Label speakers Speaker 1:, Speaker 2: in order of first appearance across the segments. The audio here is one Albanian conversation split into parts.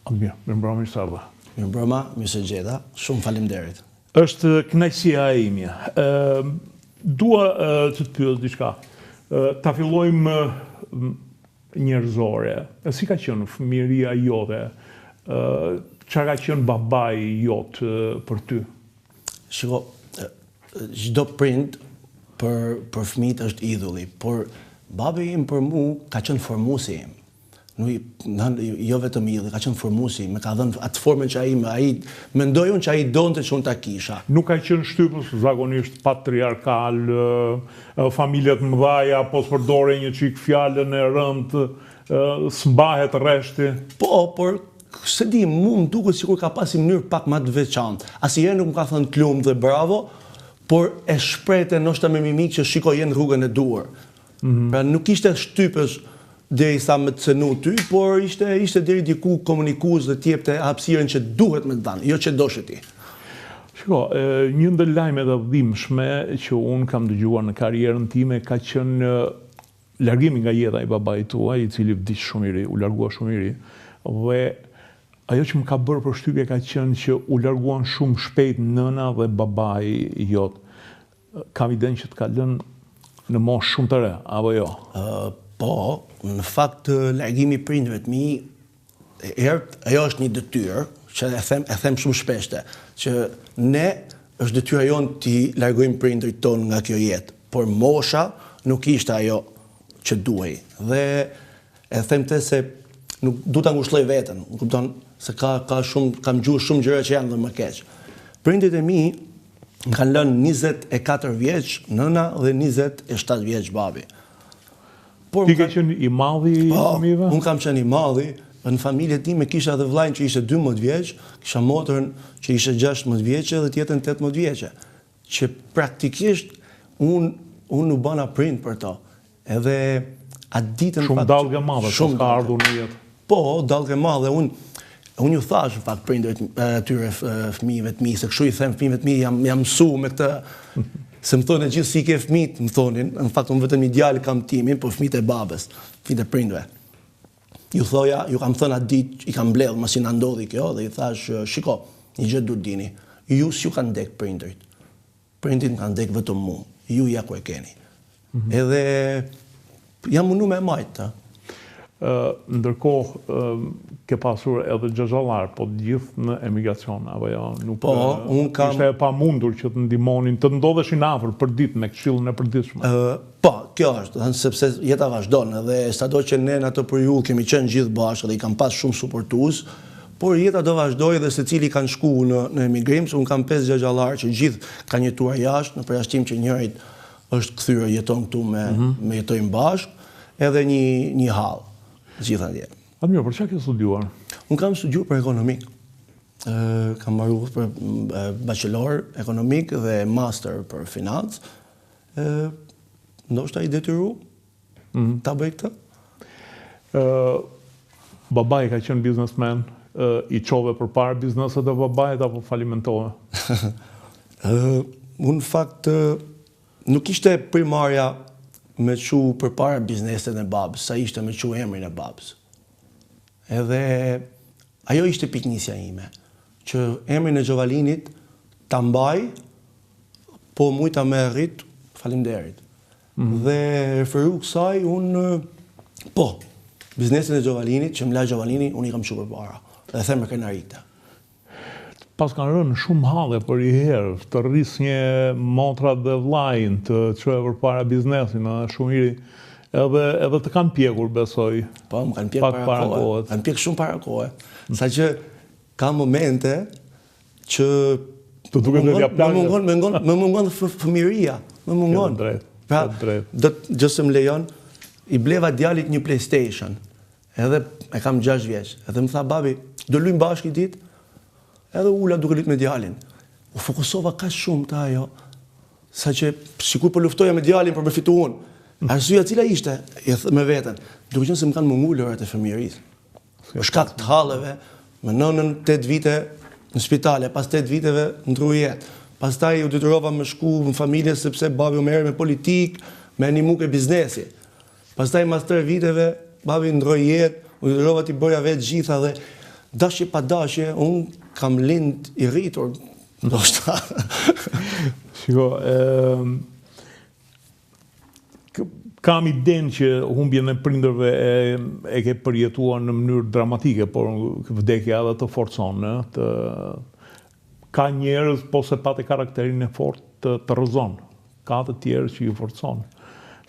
Speaker 1: Admir, mirëmbrëma, mirë se erdhe.
Speaker 2: Mirëmbrëma, mirë se gjeta. Shumë faleminderit.
Speaker 1: Është kënaqësia e imja. Dua të të pyes diçka. Ta fillojmë njerëzore. Si ka qenë fëmijëria jote? Çfarë ka qenë babai jot për ty?
Speaker 2: Shiko, çdo prind për për fëmijët është idhulli, por babi im për mu ka qenë formuesi im. Nuk, jo vetëm idhulli, ka qenë formuesi, më ka dhënë atë formën që ai, ai mendoj unë që ai donte që unë ta kisha.
Speaker 1: Nuk ka qenë shtypës, zakonisht patriarkal, familjet e mëdhaja, po s'përdore një çik fjalën e rëndë, s'mbahet rreshti.
Speaker 2: Po, por s'e di, mu më duket sikur ka pas një mënyrë pak ma të veçantë. Asnjëherë nuk më ka thënë të lumtë dhe bravo, por e shprehte ndoshta me mimikë që shiko je në rrugën e duhur. Pra nuk ishte shtypës derisa me të cenu ty, por ishte ishte deri diku komunikues dhe të jepte hapësirën që duhet me të dhanë, jo që doshe ti.
Speaker 1: Shiko, një ndër lajmet e dhimbshme që unë kam dëgjuar në karrierën time ka qenë largimi nga jeta i babait tuaj, i cili vdiq shumë i ri, u largua shumë i ri, dhe ajo që më ka bërë përshtypje ka qenë që u larguan shumë shpejt nëna dhe babai jot. Kam idenë që të ka lënë në moshë shumë të re, apo jo?
Speaker 2: Po, në fakt largimi i prindërve të mi, herë, ajo është një detyrë, që e them, e them shumë shpeshte, që ne është detyra jonë t'i largojmë prindërit tonë nga kjo jetë, por mosha nuk ishte ajo që duhej. Dhe e them këtë se nuk du ta ngushlloj veten, më kupton, se ka ka shumë kam dëgju shumë gjëra që janë dhe më keq. Prindërit e mi Më kanë lënë 24 vjeç nëna dhe 27 vjeç
Speaker 1: babi. Por Ti ke qenë i madhi i po,
Speaker 2: fëmijëve? Unë kam qenë i madhi, po në familjen time kisha edhe vllain që ishte 12 vjeç, kisha motrën që ishte 16 vjeçe dhe tjetrën 18 vjeçe. Që praktikisht unë unë u bana prind për to. Edhe atë
Speaker 1: ditën Shumë dallgë e madhe, shumë ka ardhur në
Speaker 2: jetë. Po, dallgë e madhe, unë unë ju thash në fakt prindërit atyre fëmijëve të mi, se kështu i them fëmijëve të mi, jam jam mësu me këtë se më thonë gjithë si ke fëmijët, më thonin, në fakt unë vetëm një djalë kam timin, po fëmijët e babës, fëmijët e prindërve. Ju thoja, ju kam thënë atë ditë, i kam mbledh, masi na ndodhi kjo dhe i thash, shiko, një gjë duhet dini. Ju s'ju kanë dek prindërit. Prindit më kanë dek vetëm mu, ju ja ku e keni. Mm -hmm. Edhe jam mundu me e majtë
Speaker 1: të. Ndërkohë, ke pasur edhe xhaxhallar, po të gjithë në emigracion, apo jo? Nuk,
Speaker 2: po, unë kam...
Speaker 1: Ishte e pamundur që të ndihmonin, të ndodheshin afër për ditë me këshillën e
Speaker 2: përditshme. Po, kjo është, dhe, sepse jeta vazhdon, edhe sado që ne në atë periudhë kemi qenë gjithë bashkë dhe i kam pas shumë suportues, Por jeta do vazhdojë dhe secili kanë shku në në emigrim, se unë kam pesë xhaxhallarë që gjithë kanë jetuar jashtë, në përjashtim që njërit është kthyer jeton këtu me mm -hmm. me jetojmë bashkë, edhe një një hallë, gjithë
Speaker 1: atje. Admir, për çka ke studiuar?
Speaker 2: Unë kam studiuar për ekonomik. Ë kam mbaruar për bachelor ekonomik dhe master për financë. Ë ndoshta i detyru mm. ta bëj
Speaker 1: këtë? Ë babai ka qenë biznesmen, i çove përpara bizneset e babait apo falimentove?
Speaker 2: Ë unë në fakt nuk ishte primarja me çu përpara bizneset e babës, sa ishte me çu emrin e babës. Edhe ajo ishte pikënisja ime, që emrin e Gjovalinit ta mbaj, po mujta me rrit, faleminderit. Dhe referu kësaj, unë, po, biznesin e Gjovalinit, që më la Gjovalini, unë i kam çu përpara. Dhe them me krenari
Speaker 1: këtë. Paskan rënë shumë halle për një herë, të rrisje motrat dhe vllajin, të çoje përpara biznesin, edhe shumë i ri. Edhe, edhe të kanë pjekur, besoj.
Speaker 2: Po, më kanë pjekur para, para kohe. Kanë pjekur shumë para kohe. Saqë ka momente
Speaker 1: që të duket
Speaker 2: vetja plakë. Më mungon, më mungon, më mungon fëmijëria, më mungon.
Speaker 1: Drejt. Pra,
Speaker 2: drejt. Do të gjë më lejon, i bleva djalit një PlayStation. Edhe e kam 6 vjeç. Edhe më tha babi, do luajm bashkë një ditë. Edhe ula duke luajtur me djalin. U fokusova kaq shumë te ajo, saqë sikur po luftoja me djalin për me fitu unë. Arsyeja cila ishte, e me veten, duke qenë se më kanë mungu lojrat e fëmijërisë. Për shkak të halleve, me nënën 8 vite në spitale, pas 8 viteve ndrroi jetë. Pastaj u detyrova me shku në familje sepse babi u merr me politikë, me nimu ke biznesi. Pastaj mas 3 viteve babi ndrroi jetë, u detyrova t'i bëja vetë gjitha dhe. Dashje pa dashje, unë kam lind i rritur, ndoshta.
Speaker 1: Shiko, kam idenë që humbjen e prindërve e, e ke përjetuar në mënyrë dramatike, por vdekja edhe të forcon, ë, të ka njerëz po s'e pate karakterin e fortë të, të rrëzon. Ka të tjerë që i forcon.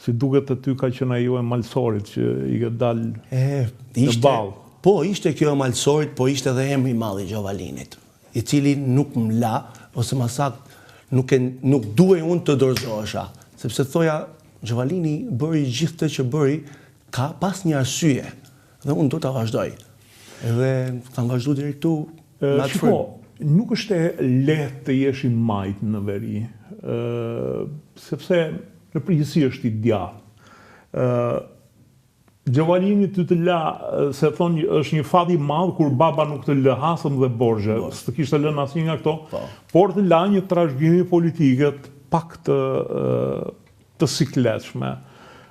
Speaker 1: Si duket te ty ka qenë ajo e malësorit që i ke dalë në
Speaker 2: ballë. Po, ishte kjo e malësorit, po ishte edhe emri i madh i Gjovalinit, i cili nuk më la, ose ma saktë, nuk e nuk duhej unë të dorëzohesha, sepse thoja Gjovalini bëri gjithë këtë që bëri, ka pas një arsye dhe unë do ta vazhdoj. Edhe kam vazhdu deri këtu
Speaker 1: me atë frymë. Shiko, nuk është e lehtë të jesh i majtë në veri, sepse në përgjithësi është i djathtë. Gjovalini ty të la, se thonë është një fat i madh kur baba nuk të lë hasëm dhe borxhe, po. s'të kishte lënë asnjë nga këto, po. por të la një trashëgimi politike pak të të sikletshme.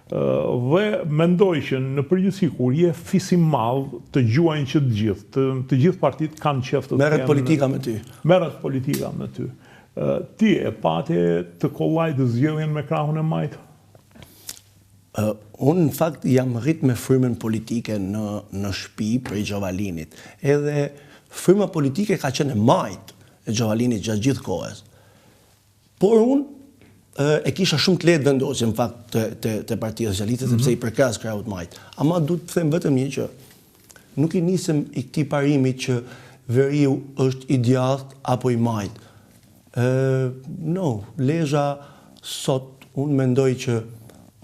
Speaker 1: Dhe mendoj që në përgjithësi kur je fis i madh, të gjuajnë që të gjithë, të, të gjithë partitë kanë qejf të
Speaker 2: të Merret politika me ty.
Speaker 1: Merret politika me ty. Ti e pate të kollajtë zgjedhjen me krahun e majtë?
Speaker 2: Uh, unë në fakt jam rrit me frymën politike në në shtëpi prej Gjovalinit. Edhe fryma politike ka qenë e majtë e Gjovalinit gjatë gjithë kohës. Por unë e kisha shumë të lehtë vendosjen në fakt te te te Partia Socialiste mm -hmm. sepse i përkas krahut majtë. Ama du të them vetëm një që nuk i nisem i këtij parimi që veriu është i djathtë apo i majtë. Ë no, Lezha sot unë mendoj që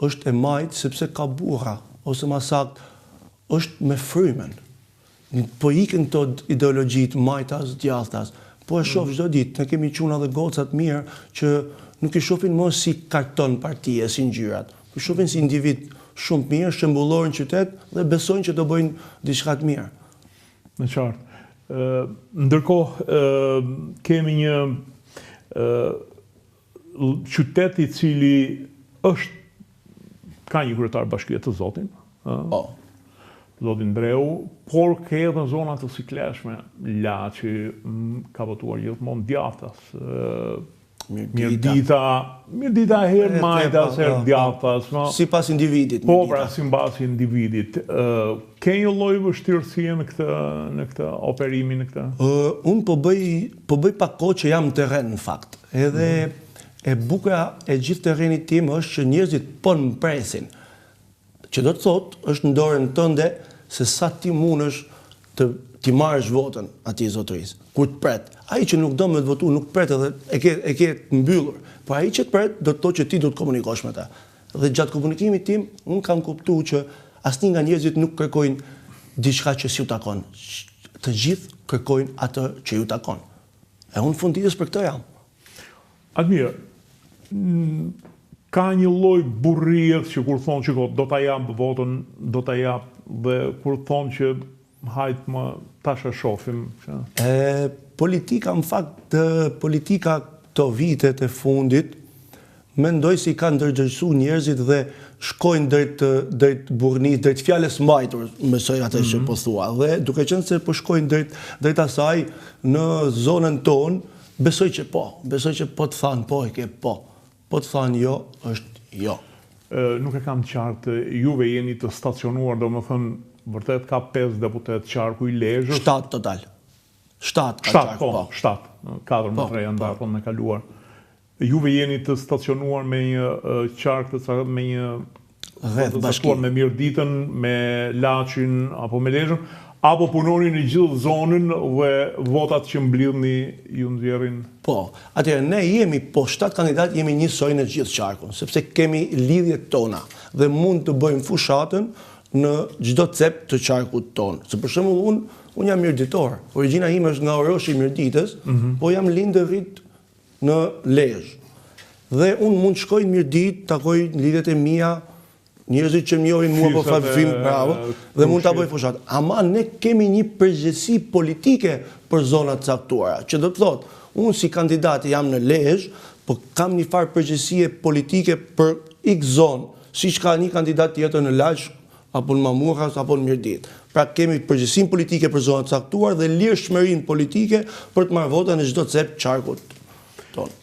Speaker 2: është e majtë sepse ka burra ose ma saktë është me frymën. Po ikën këto ideologjitë majtas, djathtas. Po e shoh çdo ditë, ne kemi çuna dhe goca të mirë që nuk i shohin më si karton partie, si ngjyrat. I shohin si individ shumë të mirë, shembullor në qytet dhe besojnë që do bëjnë diçka të
Speaker 1: mirë. E qartë. Ndërkohë kemi një qytet i cili është ka një kryetar bashkie të zotin, ë? Po. Zotin Ndreu, por ke edhe zona të sikletshme, Laçi ka votuar gjithmonë djathtas, Mirdita, Mirdita herë majtas, herë po, djathtas,
Speaker 2: no? Sipas individit.
Speaker 1: Po, pra, sipas individit. Ke një lloj vështirësie në këtë në këtë operimin në
Speaker 2: këtë? Unë po bëj po bëj pak kohë që jam në terren në fakt. Edhe mm -hmm. e bukura e gjithë terrenit tim është që njerëzit po më presin. Që do të thotë, është në dorën tënde se sa ti mundesh të t'i marrësh votën atij zotërisë. Kur të pret, ai që nuk do me të votu, nuk të pret edhe e ke e ke të mbyllur. Por ai që të pret, do të thotë që ti do të komunikosh me të. Dhe gjatë komunikimit tim, unë kam kuptu që asnjë nga njerëzit nuk kërkojnë diçka që s'ju takon. Të gjithë kërkojnë atë që ju takon. E unë fund ditës për këtë jam.
Speaker 1: Admir, ka një lloj burrie që kur thonë që do ta jap votën, do ta jap dhe kur thonë që hajt më tash e
Speaker 2: shofim. Që... E, politika, në fakt, politika këto vitet e fundit, mendoj se i ka ndërgjegjësu njerëzit dhe shkojnë drejt drejt burrnisë, drejt fjalës mbajtur, besoj atë që mhm. po thua. Dhe duke qenë se po shkojnë drejt drejt asaj në zonën tonë, besoj që po, besoj që po të thanë po e ke po. Po të thanë jo, është jo.
Speaker 1: Nuk e kam të qartë, juve jeni të stacionuar, domethënë vërtet ka 5 deputetë qarku i
Speaker 2: Lezhës. 7 total.
Speaker 1: 7 ka qarku, po. 7, po, 4 me 3 janë ndarë po në kaluar. Juve jeni të stacionuar me një qark të caktuar, me një
Speaker 2: rreth bashkie,
Speaker 1: me Mirditën, me Laçin apo me Lezhën, apo punoni në gjithë zonën dhe votat që mblidhni ju nxjerrin?
Speaker 2: Po. Atëherë ne jemi po 7 kandidatë jemi njësoj në gjithë qarkun, sepse kemi lidhjet tona dhe mund të bëjmë fushatën në çdo cep të qarkut tonë. Se për shembull unë unë jam mirditor, origjina ime është nga Oroshi i Mirditës, mm -hmm. po jam lind e rrit në Lezhë. Dhe unë mund të shkoj në Mirditë, takoj lidhjet e mia, njerëzit që më njohin mua po fat film, bravo, dhe mund ta bëj fushatë. Ama ne kemi një përgjegjësi politike për zona të caktuara, që do të thotë, unë si kandidat jam në Lezhë, po kam një farë përgjegjësie politike për X zonë, siç ka një kandidat tjetër në Laç. apo në Mamurras, apo në Mirditë. Pra kemi përgjegjësinë politike për zona të caktuar dhe lirshmërinë politike për të marrë vota në çdo cep qarkut tonë.